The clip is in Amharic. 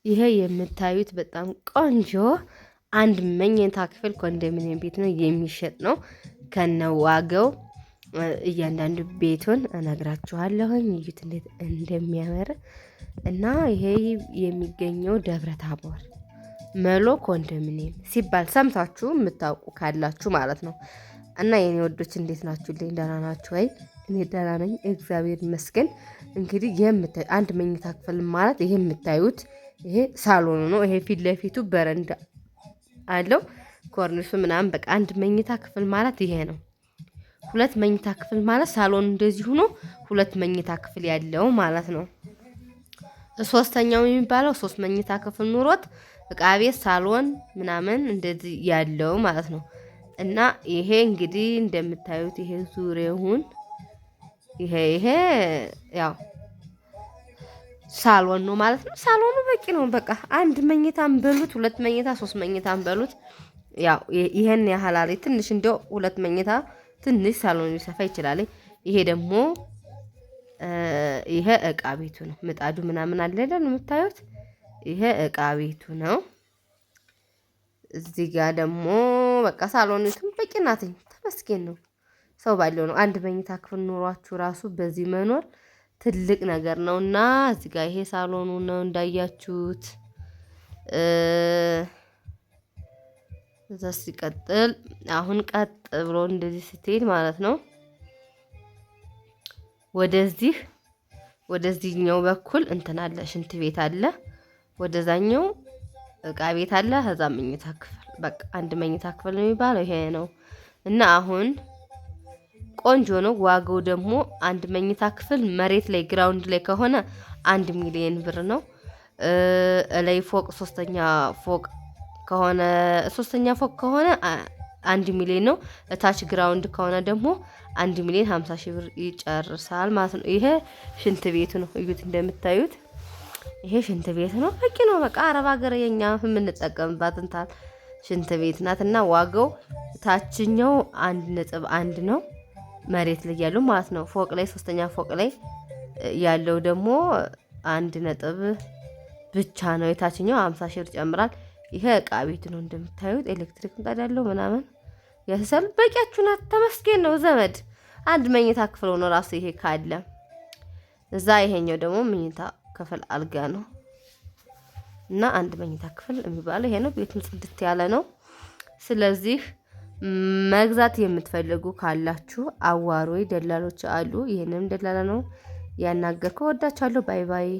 ይሄ የምታዩት በጣም ቆንጆ አንድ መኝታ ክፍል ኮንዶሚኒየም ቤት ነው፣ የሚሸጥ ነው። ከነዋጋው እያንዳንዱ ቤቱን እነግራችኋለሁኝ። እዩት እንዴት እንደሚያምር። እና ይሄ የሚገኘው ደብረ ታቦር መሎ ኮንዶሚኒየም ሲባል ሰምታችሁ የምታውቁ ካላችሁ ማለት ነው። እና የኔ ወዶች እንዴት ናችሁልኝ? ደህና ናችሁ ወይ? እኔ ደህና ነኝ፣ እግዚአብሔር ይመስገን። እንግዲህ አንድ መኝታ ክፍል ማለት ይሄ የምታዩት ይሄ ሳሎኑ ነው። ይሄ ፊት ለፊቱ በረንዳ አለው፣ ኮርኒሱ ምናምን። በቃ አንድ መኝታ ክፍል ማለት ይሄ ነው። ሁለት መኝታ ክፍል ማለት ሳሎን እንደዚህ ሆኖ ሁለት መኝታ ክፍል ያለው ማለት ነው። ሶስተኛው የሚባለው ሶስት መኝታ ክፍል ኑሮት እቃ ቤት፣ ሳሎን ምናምን እንደዚህ ያለው ማለት ነው። እና ይሄ እንግዲህ እንደምታዩት ይሄ ዙሪያውን ይሄ ያው ሳሎን ነው ማለት ነው። ሳሎኑ በቂ ነው። በቃ አንድ መኝታም በሉት፣ ሁለት መኝታ፣ ሶስት መኝታም በሉት፣ ያው ይሄን ያህል አለ። ትንሽ እንደው ሁለት መኝታ ትንሽ ሳሎኑ ሊሰፋ ይችላል። ይሄ ደግሞ ይሄ እቃ ቤቱ ነው። ምጣዱ ምናምን አለ አይደል የምታዩት? ይሄ እቃ ቤቱ ነው። እዚህ ጋር ደግሞ በቃ ሳሎኒቱም በቂ ናት። ተመስገን ነው። ሰው ባለው ነው። አንድ መኝታ ክፍል ኑሯችሁ ራሱ በዚህ መኖር ትልቅ ነገር ነው። እና እዚህ ጋር ይሄ ሳሎኑ ነው እንዳያችሁት። እዛ ሲቀጥል አሁን ቀጥ ብሎ እንደዚህ ስትሄድ ማለት ነው ወደዚህ ወደዚህኛው በኩል እንትን አለ፣ ሽንት ቤት አለ። ወደዛኛው እቃ ቤት አለ። ከዛ መኝታ ክፍል፣ በቃ አንድ መኝታ ክፍል ነው የሚባለው ይሄ ነው። እና አሁን ቆንጆ ነው። ዋጋው ደግሞ አንድ መኝታ ክፍል መሬት ላይ ground ላይ ከሆነ 1 ሚሊዮን ብር ነው። እላይ ፎቅ ሶስተኛ ፎቅ ከሆነ 1 ሚሊዮን ነው። እታች ground ከሆነ ደግሞ 1 ሚሊዮን 50 ሺህ ብር ይጨርሳል ማለት ነው። ይሄ ሽንት ቤቱ ነው። እዩት፣ እንደምታዩት ይሄ ሽንት ቤት ነው። በቂ ነው። በቃ አረብ ሀገር የኛ የምንጠቀምባት እንታል ሽንት ቤት ናት። እና ዋጋው ታችኛው 1.1 ነው መሬት ላይ ያለው ማለት ነው። ፎቅ ላይ ሶስተኛ ፎቅ ላይ ያለው ደግሞ አንድ ነጥብ ብቻ ነው። የታችኛው 50 ሺህ ብር ይጨምራል። ይሄ እቃ ቤቱ ነው እንደምታዩት፣ ኤሌክትሪክ ምጣድ ያለው ምናምን ያሰል በቂያችሁ ናት። ተመስገን ነው ዘመድ። አንድ መኝታ ክፍል ሆኖ ራሱ ይሄ ካለ እዛ ይሄኛው ደግሞ መኝታ ክፍል አልጋ ነው። እና አንድ መኝታ ክፍል የሚባለው ይሄ ነው። ቤቱም ጽድት ያለ ነው። ስለዚህ መግዛት የምትፈልጉ ካላችሁ አዋሮ ደላሎች አሉ። ይህንም ደላላ ነው ያናገርከው። ወዳችኋለሁ። Bye bye።